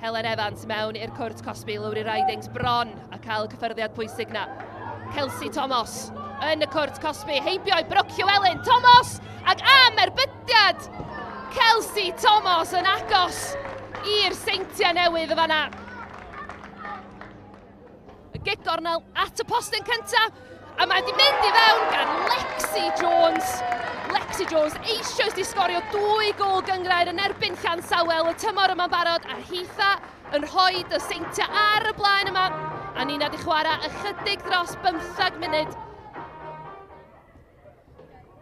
Helen Evans mewn i'r cwrt cosbi, Lowry Ridings bron a cael y cyffyrddiad pwysig na. Kelsey Thomas yn y cwrt cosbi, heibio i Brooke Llewellyn. Thomas ac am erbydiad! Kelsey Thomas yn agos i'r Seintiau Newydd y fanna. Y gic gornel at y postyn cyntaf, a mae wedi mynd i fewn gan Lexi Jones. Lexi Jones eisoes di sgorio dwy gol gyngrair yn erbyn Llansawel y tymor yma'n barod, a hitha yn rhoi y Seintiau ar y blaen yma. A Nina di chwarae ychydig dros 15 munud.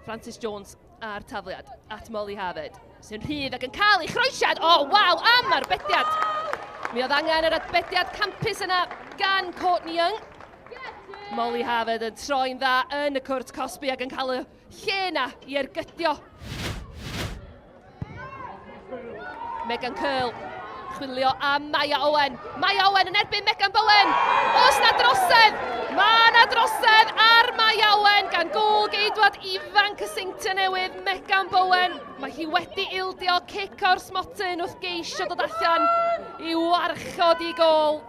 Francis Jones a'r tafliad at Molly Harvard, sy'n rhydd ac yn cael ei chroesiad. O, oh, waw, am arbediad! Mi oedd angen yr arbediad campus yna gan Courtney Young. Molly Harvard yn troi'n dda yn y cwrt cosbi ac yn cael y lle yna i ergydio. Megan Curl chwilio am Maya Owen. Maya Owen yn erbyn Megan Bowen. Oes na drosedd? Mae na drosedd ar Maya Owen gan gôl geidwad ifanc y Seintiau Newydd, Megan Bowen. Mae hi wedi ildio cic o'r smotyn wrth geisio dod allan i warchod i gôl.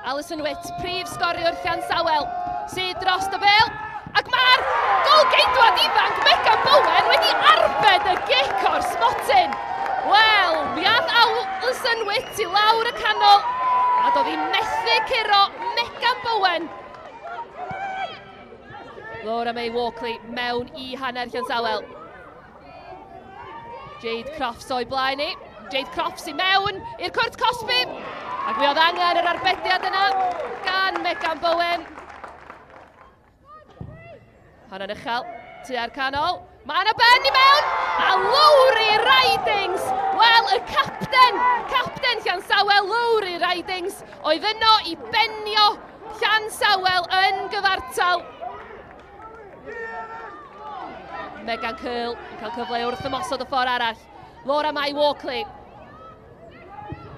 Alison Witt, prif sgoriwr Llansawel, sydd dros y bel. Ac mae'r golgeidwad ifanc Megan Bowen wedi arbed y gic o'r smotyn. Wel, mi ath Alison Witt i lawr y canol, a doedd hi methu curo Megan Bowen. Laura May Walkley mewn i hanner Llansawel. Jade Crofts o'i blaen ni. Jade Crofts i mewn i'r cwrt cosbi. Ac mi oedd angen yr arbediad yna gan Megan Bowen. Honna'n uchel, tua'r canol. Mae yna ben i mewn, a Lowry Ridings! Wel, y capten, capten Llansawel, Lowry Ridings, oedd yno i benio Llansawel yn gyfartal. Megan Curl yn cael cyfle wrth ymosod y ffordd arall. Laura Mai Walkley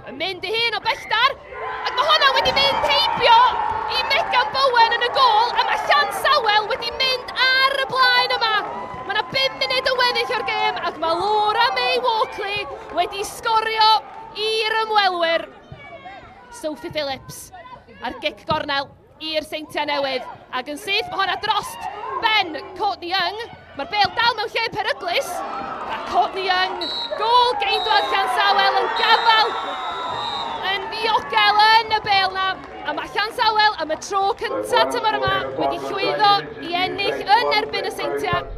yn mynd i hun o belltar, ac mae hwnna wedi mynd heibio i Megan Bowen yn y gôl, a mae Llan Sawel wedi mynd ar y blaen yma. Mae yna 5 munud yn weddill o'r gêm, ac mae Laura May Walkley wedi sgorio i'r ymwelwyr. Sophie Phillips ar gic gornel i'r Seintiau Newydd. Ac yn syth, mae hwnna drost ben Courtney Young. Mae'r bel dal mewn lle peryglus. A Courtney Young, gôl geidwad Llansawel yn gafael yn ddiogel yn y bel na. A mae Llansawel am y tro cyntaf tymor yma wedi llwyddo i ennill yn erbyn y Seintiau.